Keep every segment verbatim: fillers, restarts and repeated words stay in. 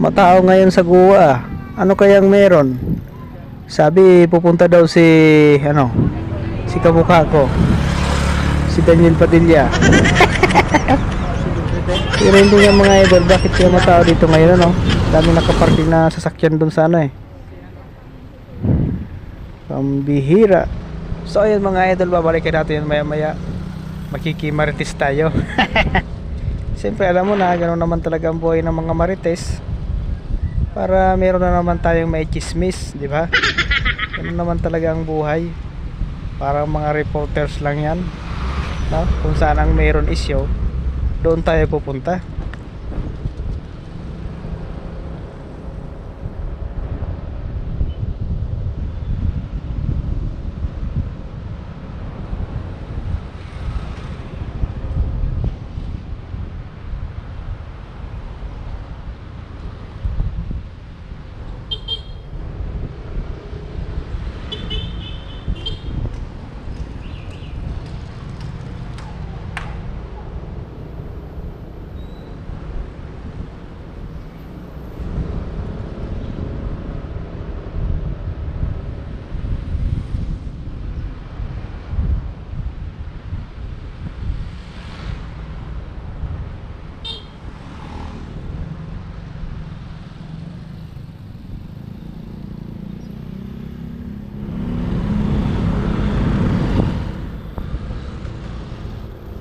Matao ngayon sa Goa, ah. Ano kayang meron? Sabi, pupunta daw si, ano, si kamukha ko, si Daniel Padilla. Pero hindi nga, mga idol, bakit kaya matao dito ngayon, ano? Dami nakaparking na sasakyan dun sa ano, eh. Pambihira. So, ayun, mga idol, babalikan natin yun maya-maya. Makikimarites tayo. Siyempre, alam mo na, ganun naman talaga ang buhay ng mga marites. Para meron na naman tayong maichismis, di ba? Ganun naman talaga ang buhay. Parang mga reporters lang yan. No? Kung saan ang meron issue, doon tayo pupunta.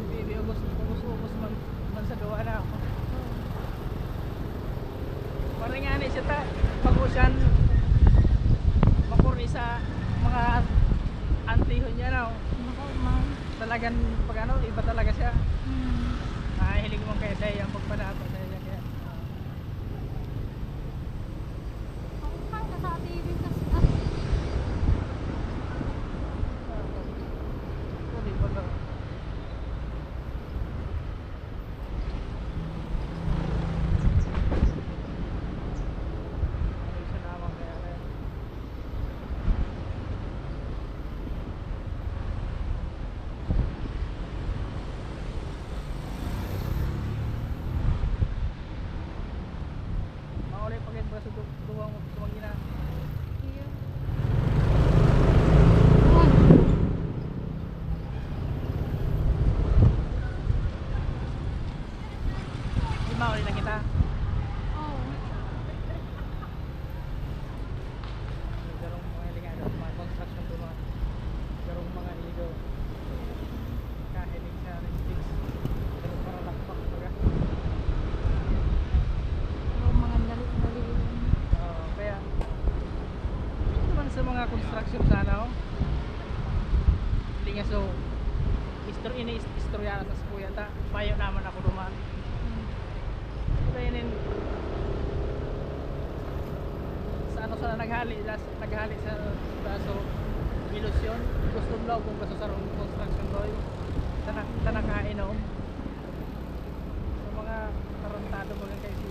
Si Bibi, ubos, ubos, ubos man, man sa gawa na ako. Parang nga ni siya ta, pag-usan, makuri sa mga antihon niya, no? Nako, ma. Talagang, pag ano, iba talaga siya. Hmm. Nahihiling mo kaya dahil ang pagpanato dahil yan kaya. Ang pangka sa ating kasi, ah. Sorry, wala. Mauli pa gid ba sa du-, duwang, duwang ina? Iyo. Di mauli na kita? Oo. Garong mga ligado, mga construction doon, mga garong mga nido. Kahiling sa rintiks. Garong mga lakpak, baga. Garong mga dali-dali yun. Oo, kaya, yun naman sa mga construction sana, oh. Hindi nga, so, istor-, ini-, istorya sa kuya ta, bayo naman ako duman. Kaya nin, sa ano sana naghali, las-, naghali sa braso, ilusyon, gusto mo lang kung gusto sa rong construction boy, sa na-, sa nakainom. Sa mga tarantado mo lang kayo si